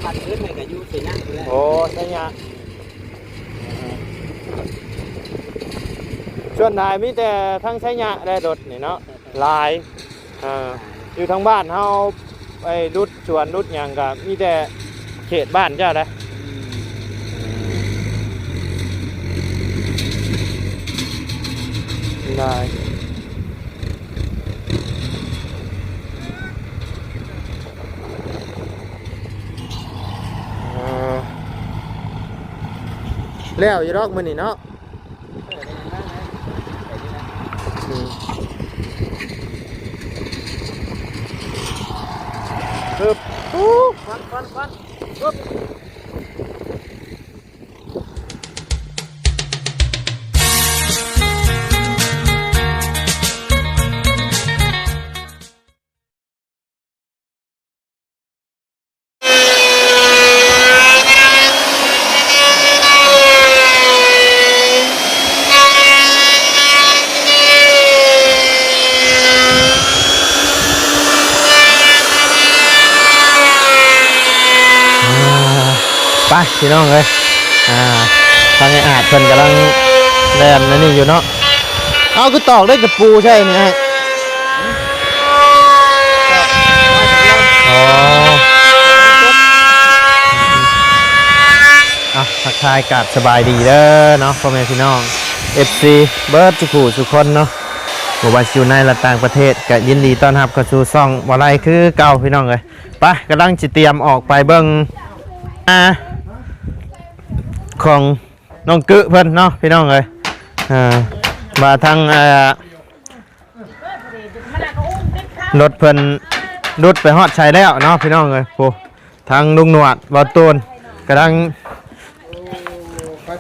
ບ້ານອື່ນນີ້ກໍຢູ່ໄຊຍະພຸ້ນແຫຼະ. ໂອ້ ໄຊຍະ. ເອີ ສ່ວນຫຼາຍມີແຕ່ທາງໄຊຍະແຫຼະ ລົດນີ້ເນາະ ຫຼາຍ. ເອີ ຢູ່ທາງບ້ານເຮົາໄປຫຼຸດສວນຫຼຸດຫຍັງກໍມີແຕ່ເຂດບ້ານເຈົ້າເດ້. ອືມ ຫຼາຍ. ເອີ ແລ້ວຢູ່ດອກມື້ນີ້ເນາະ. ອືມ ເອີ ໂອ້ ຄວັນ ຄວັນ ຄວັນ ເອີ. ໄປພີ່ນ້ອງເອີຍ ອ່າ ທາງອ້າຍອາດເພິ່ນກຳລັງແລ່ນອັນນີ້ຢູ່ເນາະ. ເອົາ ຄືຕອກໄດ້ຕະປູໃສ່ນີ້ອ້າຍ? ອໍ ອ່ະ ທັກທາຍກາບສະບາຍດີເດີເນາະ ພໍ່ແມ່ພີ່ນ້ອງ ເອັຟຊີ ເບິດທຸກຜູ້ທຸກຄົນເນາະ ບໍ່ວ່າຊິຢູ່ໃນ ແລະ ຕ່າງປະເທດ ກະຍິນດີຕ້ອນຮັບເຂົ້າສູ່ຊ່ອງບໍ່ໄລຄືເກົ່າ ພີ່ນ້ອງເອີຍ. ໄປ ກຳລັງຊິຕຽມອອກໄປເບິ່ງ ອ່າ ຂອງ ນ້ອງກຶເພິ່ນເນາະ ພີ່ນ້ອງເອີຍ ເອີ ວ່າທາງ ເອີ ລົດເພິ່ນຫຼຸດໄປຮອດໃສແລ້ວເນາະ ພີ່ນ້ອງເອີຍ. ໂອ້ ທາງລຸງໜວດ ເບົາຕູນກຳລັງ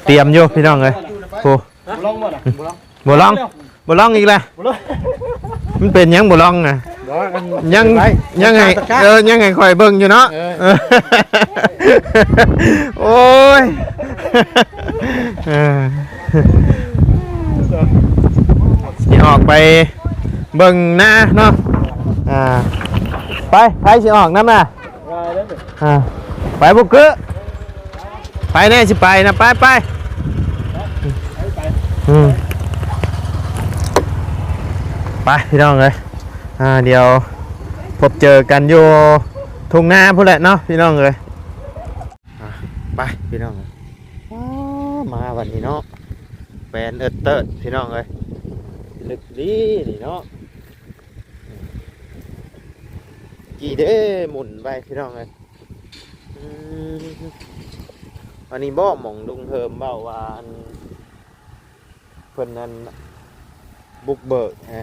ຕຽມຢູ່ ພີ່ນ້ອງເອີຍ. ໂອ້ ບໍ່ລອງບໍ່ລະ? ບໍ່ລອງ ບໍ່ລອງ ບໍ່ລອງອີກແລ້ວ. ບໍ່ລອງ ມັນເປັນຫຍັງບໍ່ລອງນະ? ບໍ່ ຍັງ ຍັງໃຫ້ ເອີ ຍັງໃຫ້ຂ້ອຍເບິ່ງຢູ່ເນາະ. ເອີ ໂອ້ຍ ເອີ ຊິອອກໄປເບິ່ງນາເນາະ. ອ່າ ໄປ ໃຜຊິອອກນຳນະ? ອ່າ ໄປບຸກກຶ ໄປແນ່ ຊິໄປນະ ໄປ ໄປ ອືມ ໄປພີ່ນ້ອງເອີຍ. ອ່າ ດຽວພົບເຈີກັນຢູ່ທົ່ງນາພຸ້ນແຫຼະເນາະ ພີ່ນ້ອງເອີຍ. ອ່າ ໄປພີ່ນ້ອງເອີຍ ມາບັດນີ້ເນາະ ແປນເອີດເຕີດ ພີ່ນ້ອງເອີຍ ລຶກດີນີ້ເນາະ. ກີ້ເດ້ ໝຸນໄປພີ່ນ້ອງເອີຍ. ອືມ ອັນນີ້ບໍ່ ໝ່ອງລຸງເຮີມເວົ້າວ່າ ອັນ ເພິ່ນນັ້ນບຸກເບີກ ອ່າ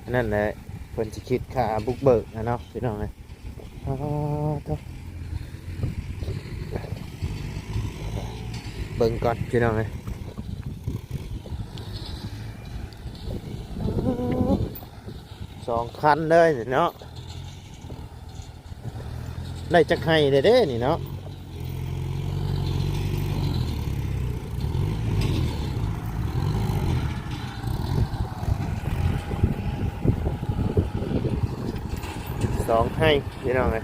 ອັນນັ້ນແຫຼະ ເພິ່ນຊິຄິດຄ່າບຸກເບີກນະເນາະ ພີ່ນ້ອງເອີຍ. ອ້າ ໂທ້ ເບິ່ງກ່ອນ ພີ່ນ້ອງເອີຍ. ສອງຄັນເລີຍນີ້ເນາະ ໄດ້ຈັກໄຮ່ແດ່ເດ້ນີ້ເນາະ. ສອງໄຮ່ພີ່ນ້ອງເອີຍ.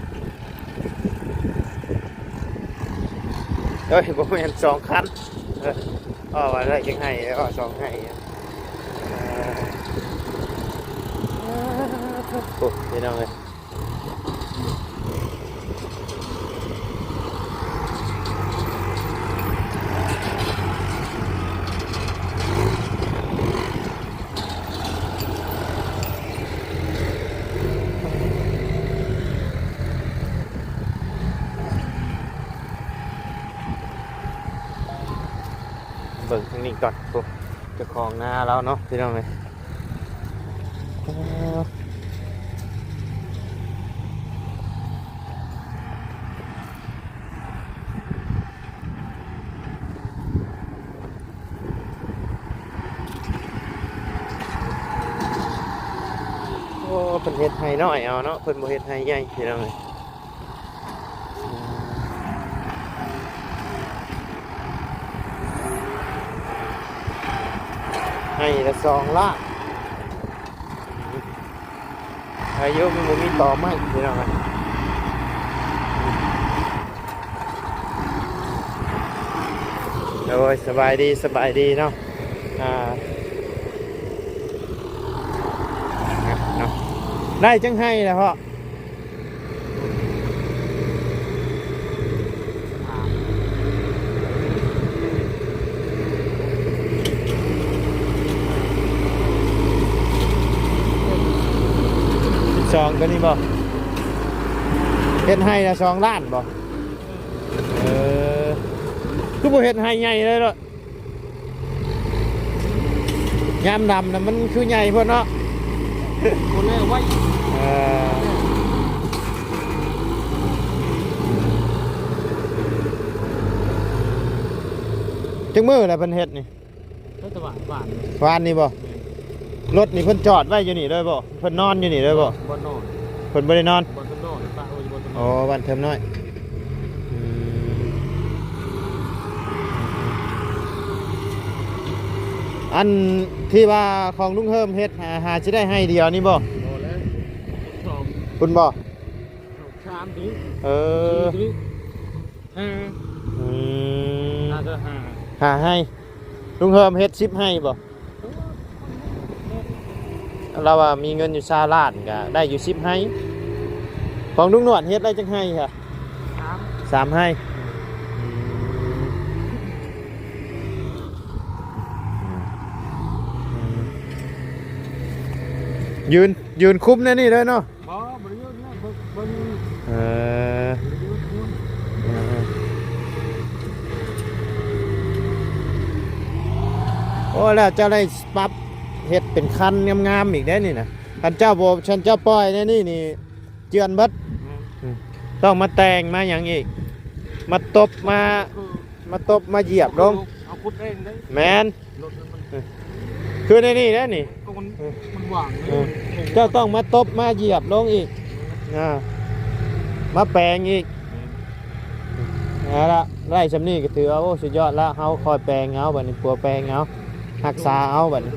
ເອີຍ ບໍ່ແມ່ນສອງຄັນ ເອີ ເວົ້າວ່າໄດ້ຈັກໄຮ່ ເວົ້າສອງໄຮ່. ເອີ ໂອ້ ພີ່ນ້ອງເອີຍ ເບິ່ງທາງນີ້ກ່ອນ ໂອ້ ເຈົ້າຂອງນາລາວເນາະ ພີ່ນ້ອງເອີຍ. ໂອ້ ເພິ່ນເຮັດໄຮ່ນ້ອຍເອົາເນາະ ເພິ່ນບໍ່ເຮັດໄຮ່ໃຫຍ່ ພີ່ນ້ອງເອີຍ. ໄຮ່ລະສອງລ້ານ. ອາຍຸມັນບໍ່ມີຕໍໄມ້ ພີ່ນ້ອງເອີຍ. ສະບາຍດີ ສະບາຍດີເນາະ ອ່າ ເນາະ ໄດ້ຈັກໄຮ່ລະພໍ່? ສິບສອງ ຕົວນີ້ບໍ່? ເຮັດໄຮ່ລະສອງລ້ານບໍ່? ເອີ ຄືບໍ່ເຮັດໄຮ່ໃຫຍ່ເລີຍເນາະ? ຍາມດຳນະມັນຄືໃຫຍ່ໂພດເນາະ ບໍ່ແລ້ວໄວ ເອີ ຈັກມື້ແລ້ວເພິ່ນເຮັດນີ້? ເຮັດແຕ່ວານ ວານ ວານນີ້ບໍ່? ແມ່ນ ລົດນີ້ເພິ່ນຈອດໄວ້ຢູ່ນີ້ເລີຍບໍ່? ເພິ່ນນອນຢູ່ນີ້ເລີຍບໍ່? ບໍ່ນອນ ເພິ່ນບໍ່ໄດ້ນອນ ບໍ່ນອນ ປະໄວ້ຢູ່ ບໍ່ນອນ ອໍ ບ້ານເທີມນ້ອຍ ອືມ ອັນທີ່ວ່າຂອງລຸງເຮີມເຮັດ ຫາ ຫາຊິໄດ້ໄຮ່ດຽວນີ້ບໍ່? ບໍ່ແລ້ວ ສອງ ພຸ້ນບໍ່? ສາມຕິ ເອີ ສີ່ຕິ ຫ້າ ອືມ ໜ້າຈະຫ້າ ຫ້າໄຮ່ ລຸງເຮີມເຮັດສິບໄຮ່ບໍ່? ລາວວ່າມີເງິນຢູ່ຊາວລ້ານ ກະໄດ້ຢູ່ສິບໄຮ່ ຂອງລຸງໜວດເຮັດໄດ້ຈັກໄຮ່ຄະ? ສາມ ສາມໄຮ່ ອືມ ອືມ ຢືນ ຢືນຄຸມແນວນີ້ເລີຍເນາະ? ບໍ່ ບໍ່ໄດ້ຢູ່ນະ ເບິ່ງ ເບິ່ງ ເອີ ບໍ່ໄດ້ຢູ່ ເອີ ໂອ້ ແລ້ວເຈົ້າໄດ້ປັບເຮັດເປັນຄັນງາມໆອີກເດ້ນີ້ນະ ຄັນເຈົ້າບໍ່ ຄັນເຈົ້າປ່ອຍແນວນີ້ນີ້ເຈື່ອນເບິດ ແມ່ນ ອືມ ຕ້ອງມາແຕ່ງມາຫຍັງອີກ ມາຕົບມາ ມາຕົບມາຢຽບລົງ ເອົາຂຸດເອງເດ້ ແມ່ນ ລົດມັນ ເອີ ຄືໃນນີ້ແຫຼະນີ້ ກໍມັນ ເອີ ມັນຫວ່າງ ເອີ ເຈົ້າຕ້ອງມາຕົບມາຢຽບລົງອີກ ອ່າ ມາແປງອີກ ແມ່ນ ເອົາລະ ໄດ້ຊ່ຳນີ້ກໍຖືວ່າ ໂອ້ ສຸດຍອດລະ ເຮົາຄອຍແປງເອົາ ບັດນີ້ ປົວແປງເອົາ ຮັກສາເອົາ ບັດນີ້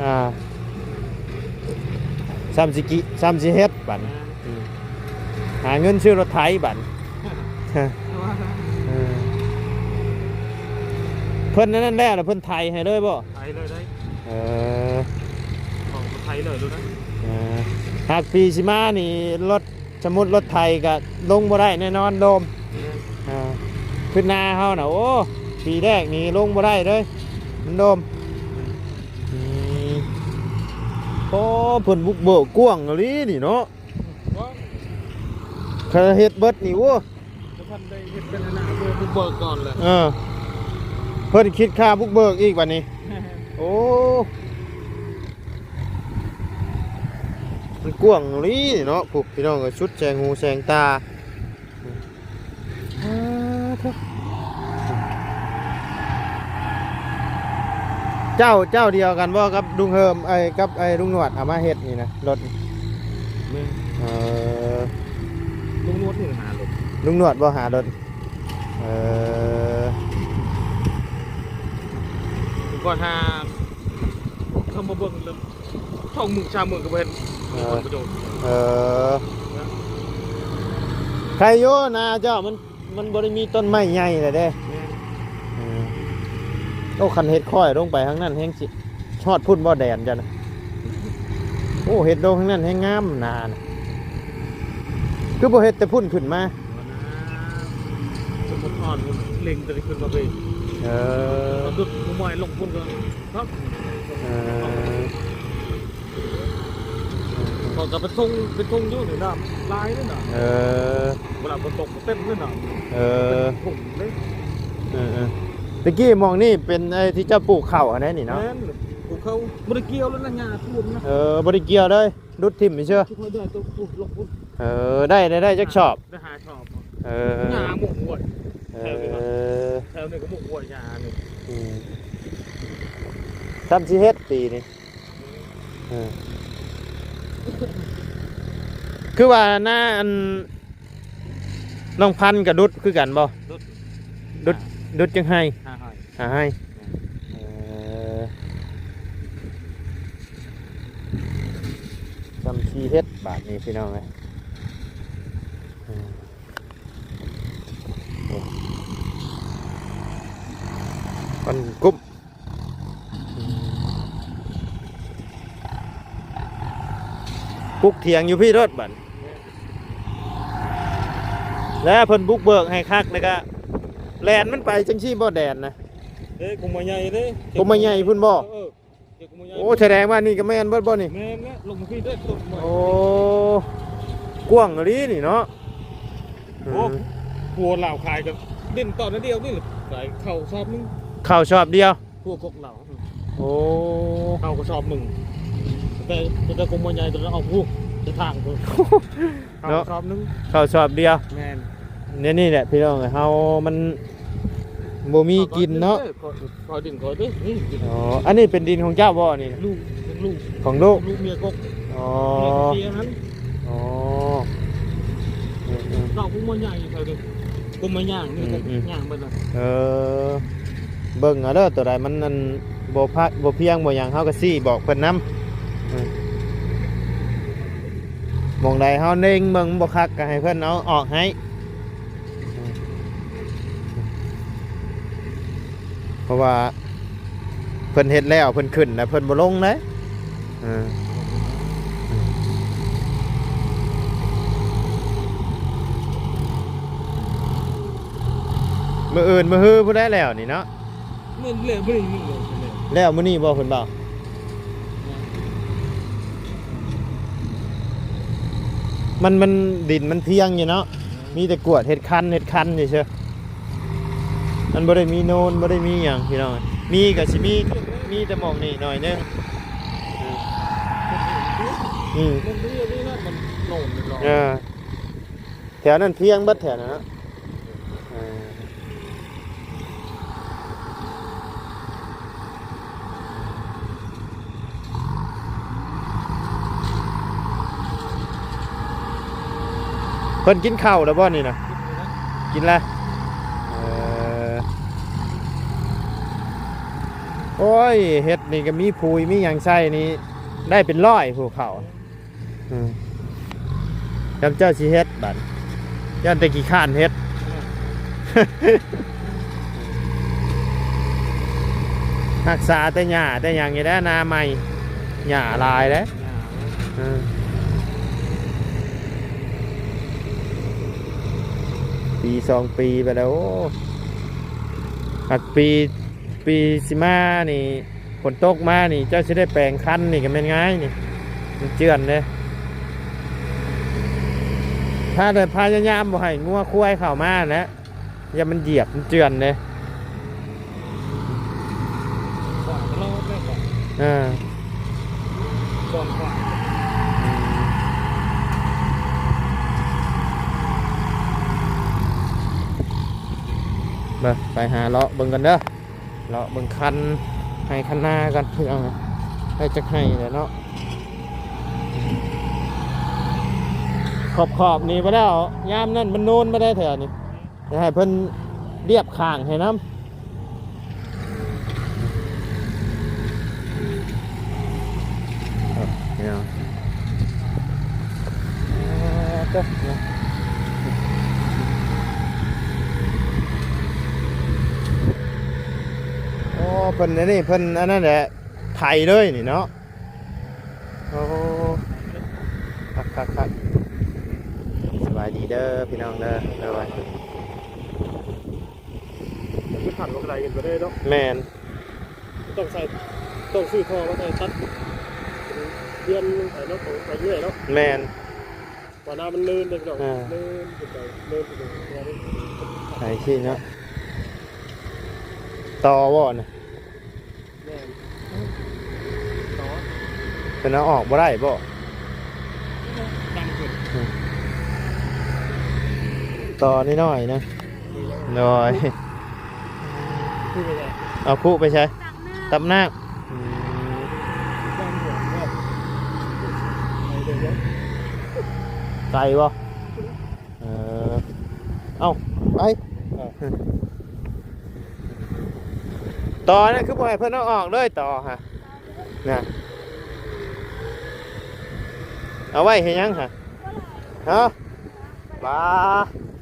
ອ່າ ຊ່ຳຊິກິ ຊ່ຳຊິເຮັດ ບັດນີ້ ແມ່ນ ອືມ ຫາເງິນຊື້ລົດໄຖບັດ ເອີ ເພິ່ນອັນນັ້ນແລ້ວ ແລ້ວເພິ່ນໄຖໃຫ້ເລີຍບໍ່? ໄຖເລີຍໄດ້ ເອີ ເຂົາໄຖເລີຍໂລດນະ ເອີ ຫາກປີຊິມານີ້ ລົດ ສົມມຸດລົດໄຖກະລົງບໍ່ໄດ້ແນ່ນອນ ໂດມ ເອີ ເອີ ຄືນາເຮົານະ ໂອ້ ປີແລກນີ້ລົງບໍ່ໄດ້ເລີຍ ມັນໂດມ ອືມ ໂອ້ ເພິ່ນບຸກເບີກກວ້າງອີ່ຫຼີນີ້ເນາະ. ບໍ່ ຄັນເຮັດເບິດນີ້ ໂອ້ ບໍ່ທັນໄດ້ເຮັດເປັນອັນນະ ບຸກເບີກກ່ອນແຫຼະ ເອີ ເພິ່ນຄິດຄ່າບຸກເບີກອີກບັດນີ້ ໂອ້ ມັນກວ້າງອີ່ຫຼີເນາະ ພຸ້ນ ພີ່ນ້ອງເອີຍ ສຸດແສງຫູແສງຕາ. ເຈົ້າ ເຈົ້າດຽວກັນບໍ່ກັບລຸງເຮີມ ເອີ ກັບໄອ້ລຸງໜວດເອົາມາເຮັດນີ້ນະ ລົດ? ແມ່ນ ເອີ ລຸງໜວດນີ້ຫາລົດ ລຸງໜວດບໍ່ຫາລົດ? ເອີ ກ່ອນຫາເຂົ້າມາເບິ່ງເລີຍ ສອງມື້ສາມມື້ກໍບໍ່ເຫັນ ເອີ ມີຄົນໄປໂດດ ເອີ ໄຄຢູ່ນາເຈົ້າ ມັນ ມັນບໍ່ໄດ້ມີຕົ້ນໄມ້ໃຫຍ່ແຫຼະເດ້ ແມ່ນ ເອີ ໂອ້ ຄັນເຮັດຄ້ອຍລົງໄປທາງນັ້ນແຮງຊິຮອດພຸ້ນບໍ່ ແດນເຈົ້ານະ ໂອ້ ເຮັດລົງທາງນັ້ນແຮງງາມນານະ ຄືບໍ່ເຮັດແຕ່ພຸ້ນຂຶ້ນມາ ບໍ່ນາ ສົມມຸດອ່ອນເລັງແຕ່ຂຶ້ນມາເລີຍ ເອີ ມັນດຸດໝ່ວຍລົງພຸ້ນກໍ ເອີ ເຂົາກໍໄປສົ່ງ ໄປສົ່ງຢູ່ນີ້ນະ ຫຼາຍເດ້ນະ ເອີ ເວລາຝົນຕົກກໍເຕັມເດ້ນະ ເອີ ເປັນຖົງເດ້ ເອີໆ ຕະກີ້ໝ່ອງນີ້ເປັນໄອ້ທີ່ເຈົ້າປູກເຂົ້າຫັ້ນແຫຼະນີ້ເນາະ ແມ່ນ ປູກເຂົ້າ ບໍ່ໄດ້ກ່ຽວແລ້ວນະ ຫຍ້າຖ້ວມນະ ເອີ ບໍ່ໄດ້ກ່ຽວເລີຍ ດຸດຖິ້ມຊື່ ຄິດວ່າໄດ້ຕົວພຸ້ນ ລົງພຸ້ນ ເອີ ໄດ້ ໄດ້ ໄດ້ຈັກຊອບ? ໄດ້ຫ້າຊອບ ເອີ ຫຍ້າໝຸກຫ້ວຍ ເອີ ແຖວນີ້ກໍໝຸກຫ້ວຍ ຫຍ້ານີ້ ອືມ ຊ່ຳຊິເຮັດປີນີ້ ເອີ ຄືວ່ານາອັນນ້ອງພັນກໍດຸດຄືກັນບໍ່? ດຸດ ດຸດ ດຸດຈັກໄຮ່? ຫ້າໄຮ່ ຫ້າໄຮ່ ແມ່ນ ເອີ ຊ່ຳຊິເຮັດບາດນີ້ພີ່ນ້ອງເອີຍ ເອີ. ໂອ້ ໂອ້ ມັນກຸບ ປຸກຖຽງຢູ່ພີ້ໂລດບັດ ແລ້ວເພິ່ນບຸກເບີກໃຫ້ຄັກ ແລ້ວກະແລ່ນມັນໄປຈັ່ງຊີ້ບໍ່ແດນນະ? ເດ້ ກົມມະໃຫຍ່ເດ້ ກົມມະໃຫຍ່ພຸ້ນບໍ່? ເອີ ເອີ ເຈົ້າກໍບໍ່ໃຫຍ່ ໂອ້ ສະແດງວ່ານີ້ກໍແມ່ນເບິດບໍ່ນີ້? ແມ່ນແລ້ວ ລົງມາພີ້ເດີຕົ້ນໄມ້ ໂອ້ ກວ້າງອີ່ຫຼີນີ້ເນາະ ໂອ້ ອືມ ຜົວລາວຂາຍກໍເດັ່ນຕອນນັ້ນດຽວນີ້ແຫຼະ ຂາຍເຂົ້າຊອບໜຶ່ງ ເຂົ້າຊອບດຽວ ຜົວກົກລາວ ໂອ້ ເຂົ້າກໍຊອບໜຶ່ງ ແຕ່ ແຕ່ກົມມະໃຫຍ່ຕົວນັ້ນອອກຜູ້ ແຕ່ທາງພຸ້ນ ເຂົ້າ ເນາະ ຊອບໜຶ່ງ ເຂົ້າຊອບດຽວ ແມ່ນ ແນວນີ້ແຫຼະພີ່ນ້ອງເອີຍ ເຮົາມັນບໍ່ມີກິນເນາະ ເອີ ຂໍ ຂໍດິນຂ້ອຍເດີ ນີ້ດິນ ອໍ ອັນນີ້ເປັນດິນຂອງເຈົ້າບໍ່ນີ້ນະ? ລູກ ເປັນລູກ ຂອງລູກ ລູກເມຍກົກ ອໍ ເມຍເສຍຫັ້ນ ອໍ ເອີໆ ເຈົ້າຜູ້ມາຍ່າງຢູ່ໃສເດີ ຜູ້ມາຍ່າງນີ້ ອືມໆ ຍ່າງເບິດລະ ເອີ ເບິ່ງເອົາເດີ ໂຕໃດມັນ ອັນ ບໍ່ພະ ບໍ່ພຽງບໍ່ຫຍັງ ເຮົາກໍຊີ້ບອກເພິ່ນນຳ ເອີ ໝ່ອງໃດເຮົາເລັງເບິ່ງບໍ່ຄັກ ກໍໃຫ້ເພິ່ນເອົາອອກໃຫ້ ເພາະວ່າເພິ່ນເຮັດແລ້ວ ເພິ່ນຂຶ້ນແລ້ວ ເພິ່ນບໍ່ລົງເດ້ ເອີ ມື້ອື່ນມື້ຮືພຸ້ນແຫຼະແລ້ວນີ້ເນາະ ມື້ແລ້ວມື້ນີ້ມື້ແລ້ວ ແລ້ວມື້ນີ້ບໍ່ເພິ່ນເວົ້າ ມັນ ມັນ ດິນມັນພຽງຢູ່ເນາະ ມີແຕ່ກວດເຮັດຄັນ ເຮັດຄັນຊື່ໆ ມັນບໍ່ໄດ້ມີໂນນ ບໍ່ໄດ້ມີຫຍັງພີ່ນ້ອງ ມີກໍຊິມີ ມີແຕ່ໝ່ອງນີ້ໜ້ອຍໜຶ່ງ ອືມ ມັນມີອັນນີ້ນະ ມັນໂນນ ເອີ ແຖວນັ້ນພຽງເບິດແຖວນັ້ນເນາະ ເອີ ເພິ່ນກິນເຂົ້າແລ້ວບໍ່ນີ້ນະ? ກິນແລ້ວ ເອີ ໂອ້ຍ ເຮັດນີ້ກໍມີປຸ໋ຍມີຫຍັງໃສ່ນີ້ ໄດ້ເປັນຮ້ອຍພຸ້ນເຂົ້າ. ອືມ ຈຳເຈົ້າຊິເຮັດບັດ ຢ້ານແຕ່ຂີ້ຄ້ານເຮັດ ຮັກສາແຕ່ຫຍ້າແຕ່ຫຍັງນີ້ແຫຼະ ນາໃໝ່ ຫຍ້າຫຼາຍເດ້ ເອີ ປີສອງປີໄປແລ້ວ ໂອ້ ຫາກປີ ປີຊິມານີ້ ຝົນຕົກມານີ້ ເຈົ້າຊິໄດ້ແປງຄັນນີ້ກໍແມ່ນງ່າຍນີ້ ມັນເຈື່ອນເດ້ ຖ້າແຕ່ພະຍາຍາມບໍ່ໃຫ້ງົວຄວາຍເຂົ້າມາແຫຼະ ຢ້ານມັນຢຽບ ມັນເຈື່ອນເດ້ ຂວາງຕະຫຼອດແລ້ວກໍ ເອີ ສ່ວນຂວາງ ເບິ່ງ ໄປຫາເລາະເບິ່ງກັນເດີ. ເລາະເບິ່ງຄັນໄຮ່ຄັນນາກັນ ພີ່ນ້ອງ ໄດ້ຈັກໄຮ່ແລ້ວເນາະ ຂອບໆນີ້ບໍ່ແລ້ວ ຍາມນັ້ນມັນໂນນບໍ່ໄດ້ແຖວນີ້ ຈະໃຫ້ເພິ່ນລຽບຂ້າງໃຫ້ນຳ ເອີ ພີ່ນ້ອງ ເອີ ເຈົ້າ ໂອ້ ເພິ່ນອັນນີ້ ເພິ່ນອັນນັ້ນແຫຼະ ໄຖເລີຍນີ້ເນາະ ໂອ້ ຄັກໆໆ ສະບາຍດີເດີພີ່ນ້ອງເດີ ໂດຍ ມັນຄືຂັນບໍ່ໄດ້ເຫັນບໍ່ໄດ້ເນາະ ແມ່ນ ຕ້ອງໃສ່ ຕ້ອງຊື້ທໍ່ມາໃສ່ຕັດ ວຽນໄປເນາະ ໄປເລື້ອຍເນາະ ແມ່ນ ວ່ານ້ຳມັນເນີນເດ້ພີ່ນ້ອງ ອ່າ ເນີນຂຶ້ນໄປ ເນີນຂຶ້ນໄປ ໄປຊີ້ເນາະ ຕໍ່ບໍ່ນະ ແມ່ນ ຕໍ່ ເພິ່ນເອົາອອກບໍ່ໄດ້ບໍ່ ດຳຂຶ້ນ ອືມ ຕໍ່ນ້ອຍໆນະ ໂດຍ ເອົາຄຸໄປໃສ? ຕັກນ້ຳ ຕັກນ້ຳ ອືມ ໄກບໍ່? ເອີ ເອົາ ໄປ ຕໍ່ນັ້ນຄືບໍ່ໃຫ້ເພິ່ນເອົາອອກເລີຍ ຕໍ່ຫະ ນະ ເອົາໄວ້ເຮັດຫຍັງຫະ? ຮະ? ປາ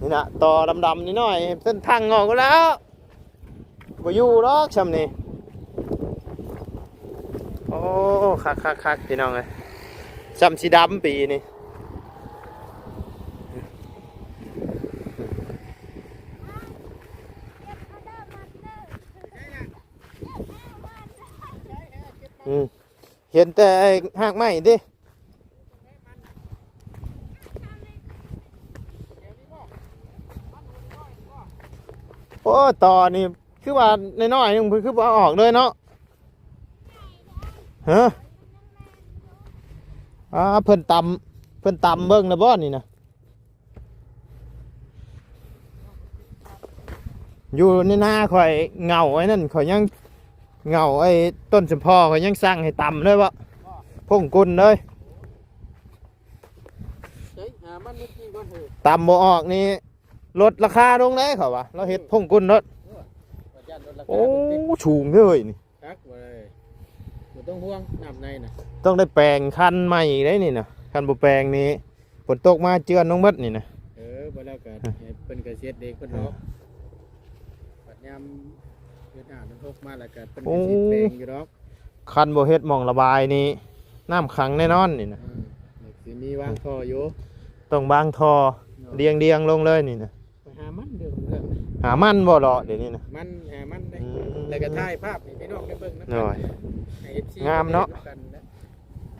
ນີ້ນະ ຕໍ່ດຳໆນ້ອຍໆ ເພິ່ນທັ່ງອອກແລ້ວ. ບໍ່ຢູ່ດອກຊ່ຳນີ້. ໂອ້ ຄັກໆໆ ພີ່ນ້ອງເອີຍ ຊ່ຳຊິດຳປີນີ້. ອືມ ເຫັນແຕ່ຮາກໄມ້ຕິ. ໂອ້ ຕໍ່ນີ້ຄືວ່ານ້ອຍໆໜຶ່ງ ເພິ່ນຄືບໍ່ເອົາອອກເລີຍເນາະ. ຮະ ອ່າ ເພິ່ນຕຳ ເພິ່ນຕຳເບິ່ງແລ້ວບໍ່ນີ້ນະ? ຢູ່ໃນນາຂ້ອຍ ເຫງົ້າໄອ້ນັ້ນ ຂ້ອຍຍັງ ເຫງົ້າໄອ້ຕົ້ນສຳພໍ ຂ້ອຍຍັງສັ່ງໃຫ້ຕຳເລີຍເບາະ ພົງກຸນເລີຍ. ເອີຍ ຫາມັນເມື່ອກີ້ກ່ອນເຖາະ ຕຳບໍ່ອອກນີ້ ລົດລາຄາລົງເດ້ ເຂົາວ່າ ລາວເຮັດ ເອີ ພົງກຸນໂລດ. ເອີ ວ່າຢ້ານລົດລາຄາ ໂອ້ ເພິ່ນຕິດ ສູງເດ້ອເຮີ້ຍນີ້. ຄັກເວີຍ ບໍ່ຕ້ອງຫ່ວງ ນ້ຳໃນນະ ຕ້ອງໄດ້ແປງຄັນໃໝ່ອີກເດ້ນີ້ນະ. ຄັນບໍ່ແປງນີ້ ຝົນຕົກມາເຈື່ອນລົງໝົດນີ້ນະ. ເອີ ບໍ່ແລ້ວກໍ ອືມ ໃຫ້ເພິ່ນກະເຊັດເອງເພິ່ນເນາະ. ອືມ ບັດຍາມເດືອນຫ້າເດືອນຫົກມາແລ້ວກໍເພິ່ນ ໂອ້ ກໍຊິແປງຢູ່ດອກ. ຄັນບໍ່ເຮັດໝ່ອງລະບາຍນີ້ ນ້ຳຂັງແນ່ນອນນີ້ນະ. ອືມ ຊິມີວາງທໍ່ຢູ່ ຕ້ອງວາງທໍ່ ເນາະ ລຽງໆລົງເລີຍນີ້ນະ. ໄປຫາມັນເດີ ຫາມັນບໍ່ເລາະດຽວນີ້ນະ. ມັນ ຫາມັນເດ້ ອືມ ແລ້ວກໍຖ່າຍພາບໃຫ້ພີ່ນ້ອງໄດ້ເບິ່ງນຳກັນ ໂດຍ ໃຫ້ເອັຟຊີ ງາມເນາະ ໄດ້ເບິ່ງນຳກັ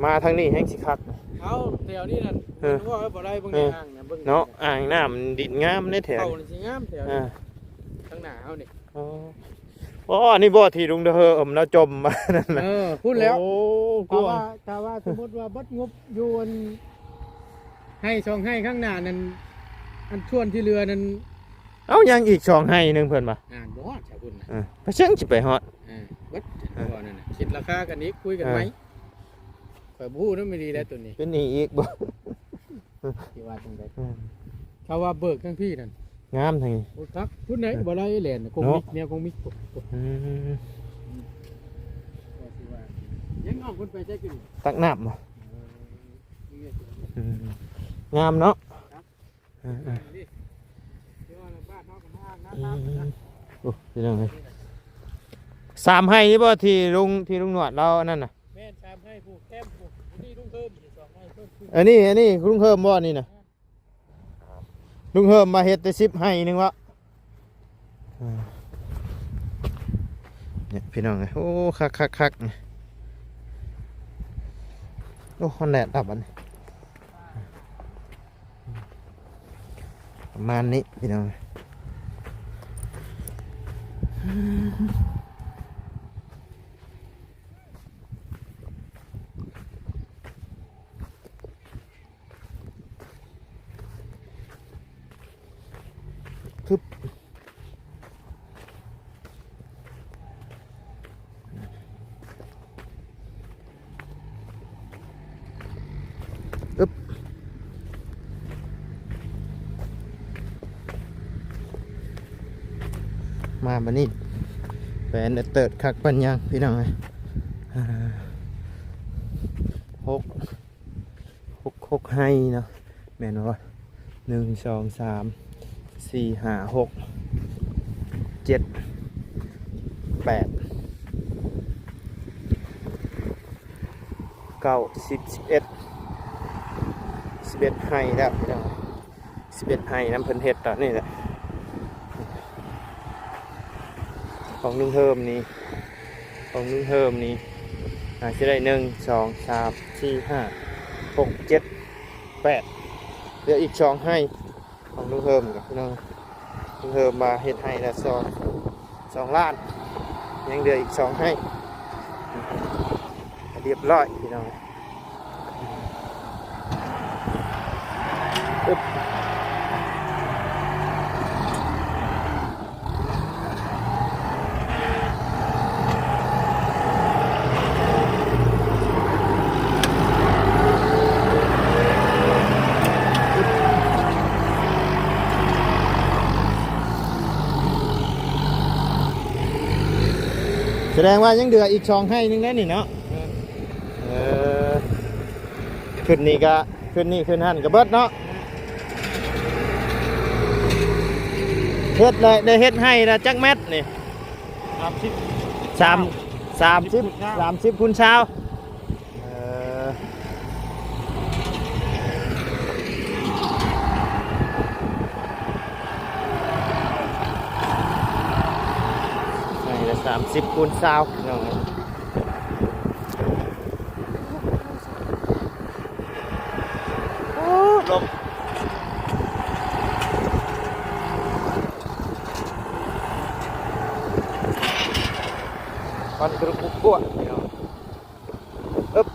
ນ. ມາທາງນີ້ແຮງຊິຄັກ. ເອົາ ແຖວນີ້ນັ້ນ ເອີ ເຫັນບໍ່ ບໍ່ໄດ້ເບິ່ງ ເອີ ໃນອ່າງນະ ເບິ່ງ ເນາະ ອ່າງນ້ຳດິນງາມເດ້ແຖວ ເຂົານີ້ຊິງາມແຖວນີ້ ເອີ ທາງໜ້າເຮົານີ້. ອໍ ອໍ ອັນນີ້ບໍ່ທີ່ລຸງເດີເຮີມລາວຈົມມານັ້ນນະ? ເອີ ພຸ້ນແລ້ວ. ໂອ້ ຖ້າວ່າ ຖ້າວ່າສົມມຸດວ່າເບິດງົບຢູ່ອັນ ໄຮ່ສອງໄຮ່ຂ້າງໜ້ານັ້ນ ອັນສ່ວນທີ່ເຫຼືອນັ້ນ ເອົາ ຍັງອີກສອງໄຮ່ໜຶ່ງເພິ່ນວ່າ ອ່າ ບໍ່ຮອດຊະພຸ້ນນະ. ເອີ ໄປເຊິ່ງຊິໄປຮອດ ເອີ ເບິດ ເອີ ບໍ່ນັ້ນນະ ຄິດລາຄາກັນອີກ ຄຸຍກັນໃໝ່. ເອີ ຂ້ອຍບໍ່ຮູ້ນຳອີ່ຫຼີແລ້ວໂຕນີ້ ເປັນໜີ້ອີກບໍ່ ຊິວ່າຈັ່ງໃດ. ອືມ ຖ້າວ່າເບີກທາງພີ້ນັ້ນ ງາມທາງນີ້ ໂອ້ ຄັກ ພຸ້ນໄດ໋ ເອີ ບໍ່ໄດ້ແລ່ນ ກົງມິກ ເນາະ ແນວກົງມິກ. ອືມ ອືມ ວ່າຊິວ່າ ຍັງເອົາຄົນໄປໃສກິນ ຕັກນ້ຳບໍ່? ເອີ ອືມ ງາມເນາະ. ເອີ ເອີ ອືມ ໂອ້ ພີ່ນ້ອງເອີຍ ສາມໄຮ່ນີ້ບໍ່ ທີ່ລຸງ ທີ່ລຸງໜວດລາວອັນນັ້ນນະ? ແມ່ນ ສາມໄຮ່ ຜູ້ແຄມຜູ້ ນີ້ລຸງເພີ່ມ ສອງໄຮ່ເພີ່ມຂຶ້ນ. ອັນນີ້ ອັນນີ້ລຸງເພີ່ມບໍ່ ອັນນີ້ນະ? ລຸງເພີ່ມມາເຮັດແຕ່ສິບໄຮ່ໜຶ່ງວະ. ອ່າ ນີ້ພີ່ນ້ອງເອີຍ ໂອ້ ຄັກໆໆ ນີ້ ໂອ້ ຮອນແດດດັບບັດນີ້ ປະມານນີ້ພີ່ນ້ອງເອີຍ. ອຶບ ມາບັດນີ້ ແປນເຕີດຄັກປານຫຍັງ ພີ່ນ້ອງເອີຍ. ອ່າ ຫົກ ຫົກ ຫົກໄຮ່ເນາະ ແມ່ນບໍ່? ໜຶ່ງ ສອງ ສາມ ສີ່ ຫ້າ ຫົກ ເຈັດ ແປດ ເກົ້າ ສິບ ສິບເອັດ ສິບເອັດໄຮ່ແລ້ວພີ່ນ້ອງ. ສິບເອັດໄຮ່ນຳເພິ່ນເຮັດຕອນນີ້ແຫຼະ. ຂອງລຸງເຮີມນີ້ ຂອງລຸງເຮີມນີ້ ອາ ຊິໄດ້ ໜຶ່ງ ສອງ ສາມ ສີ່ ຫ້າ ຫົກ ເຈັດ ແປດ ເຫຼືອອີກສອງໄຮ່ຂອງລຸງເຮີມ ພີ່ນ້ອງ. ລຸງເຮີມວ່າເຮັດໄຮ່ລະສອງ ສອງລ້ານ ຍັງເຫຼືອອີກສອງໄຮ່ ຮຽບຮ້ອຍພີ່ນ້ອງ. ສະແດງວ່າຍັງເຫຼືອອີກສອງໄຮ່ໜຶ່ງແລ້ວນີ້ເນາະ. ເອີ ຂຶ້ນນີ້ກະ ຂຶ້ນນີ້ຂຶ້ນຫັ້ນກະເບິດເນາະ. ເຮັດແລ້ວ ໄດ້ເຮັດໄຮ່ລະຈັກແມັດນີ້? ສາມ ສາມສິບ ສາມສິບຄູນຊາວ ເອີ ໃຫ້ລະສາມສິບຄູນຊາວ ພີ່ນ້ອງເອີຍ. ໂອ້ ລົມ ຄວັນກະລຸກກວກ ພີ່ນ້ອງ ອຶບ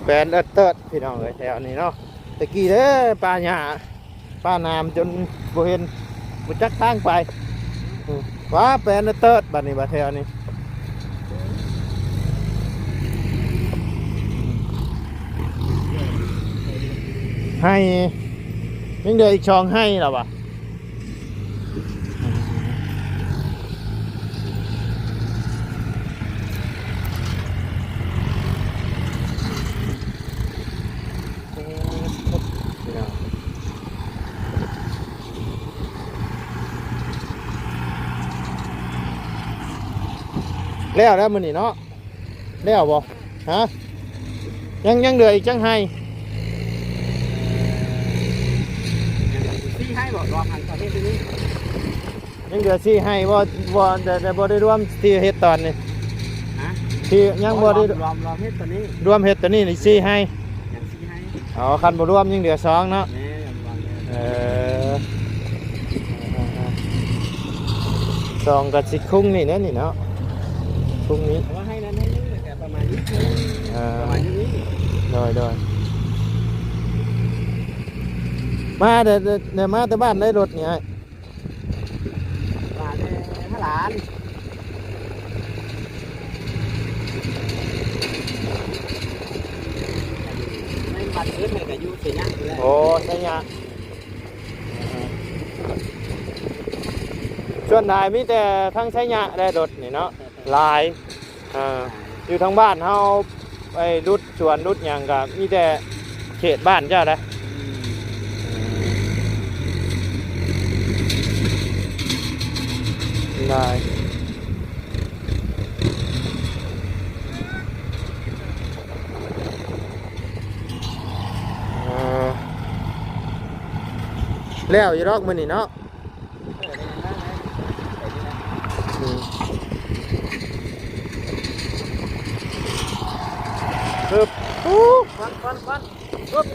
ແປນເອີດເຕີດ ພີ່ນ້ອງເອີຍ ແຖວນີ້ເນາະ ແຕ່ກີ້ເດ້ ປ່າຫຍ້າ ປາໜາມຈົນບໍ່ເຫັນ ບໍ່ຈັກທາງໄປ ອືມ ວ້າ ແປນເຕີດ ບັດນີ້ ບັດແຖວນີ້ ໄຮ່ ຍັງເຫຼືອອີກສອງໄຮ່ລະຫວາ. ແລ້ວແລ້ວມື້ນີ້ເນາະ ແລ້ວບໍ່? ຮະ? ຍັງ ຍັງເຫຼືອອີກຈັກໄຮ່? ສີ່ໄຮ່ບໍ່? ລວມຫັ້ນ ປະເພດນີ້ ຍັງເຫຼືອສີ່ໄຮ່ບໍ່? ບໍ່ ແຕ່ ແຕ່ບໍ່ໄດ້ລວມທີ່ເຮັດຕອນນີ້ ຮະ? ທີ່ຍັງບໍ່ໄດ້ ລວມ ລວມ ລວມເຮັດຕອນນີ້ ລວມເຮັດຕອນນີ້ນີ້ສີ່ໄຮ່ ຍັງສີ່ໄຮ່ ອໍ ຄັນບໍ່ລວມຍັງເຫຼືອສອງເນາະ ແມ່ນ ລວມແລ້ວ ເອີ ສອງກະຊິຄຸງນີ້ແຫຼະນີ້ເນາະ ຄຸງນີ້ ເພາະວ່າໄຮ່ນັ້ນໄຮ່ໜຶ່ງກະປະມານນີ້ ເອີ ປະມານນີ້ ໂດຍ ໂດຍ ມາແຕ່ ແຕ່ ແຕ່ ມາແຕ່ບ້ານໃດລົດນີ້ອ້າຍ? ມາແຕ່ຫາຫຼານ ແມ່ນບ້ານເກີດແມ່ກະຢູ່ໄຊຍະພຸ້ນແຫຼະ ໂອ້ ໄຊຍະ ສ່ວນຫຼາຍມີແຕ່ທາງໄຊຍະແຫຼະລົດນີ້ເນາະ ຫຼາຍ ເອີ ຢູ່ທາງບ້ານເຮົາໄປຫຼຸດສວນຫຼຸດຫຍັງກະມີແຕ່ເຂດບ້ານເຈົ້າໃດ ອືມ ຫຼາຍ ເອີ ແລ້ວຢູ່ດອກມື້ນີ້ເນາະ. ອືມ ຮຶບ ອູ້ ຄວັນ ຄວັນ ຄວັນ ຮຶບ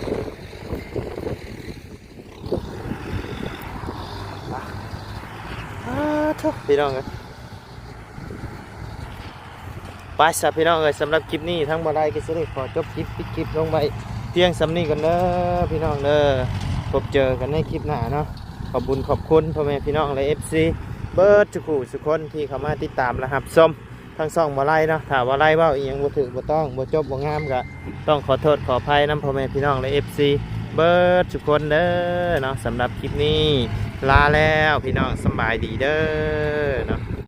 ອາ ໂທ້ ພີ່ນ້ອງເອີຍ. ໄປຊະພີ່ນ້ອງເອີຍ ສຳລັບຄລິບນີ້ທາງບໍ່ໄດ້ກໍຊິໄດ້ຂໍຈົບຄລິບ ປິດຄລິບລົງໄວ້ພຽງສ່ຳນີ້ກ່ອນເດີພີ່ນ້ອງເດີ. ພົບເຈີກັນໃນຄລິບໜ້າເນາະ. ຂອບບຸນຂອບຄຸນພໍ່ແມ່ພີ່ນ້ອງ ແລະ ເອັຟຊີ ເບິດທຸກຜູ້ທຸກຄົນທີ່ເຂົ້າມາຕິດຕາມ ແລະ ຮັບຊົມທາງຊ່ອງບໍ່ໄດ້ເນາະ. ຖ້າບໍ່ໄດ້ເວົ້າອີ່ຫຍັງບໍ່ຖືກບໍ່ຕ້ອງ ບໍ່ຈົບບໍ່ງາມ ກໍຕ້ອງຂໍໂທດຂໍອະໄພນຳພໍ່ແມ່ພີ່ນ້ອງ ແລະ ເອັຟຊີ ເບິດທຸກຄົນເດີເນາະ. ສຳລັບຄລິບນີ້ລາແລ້ວພີ່ນ້ອງ ສຳບາຍດີເດີເນາະ.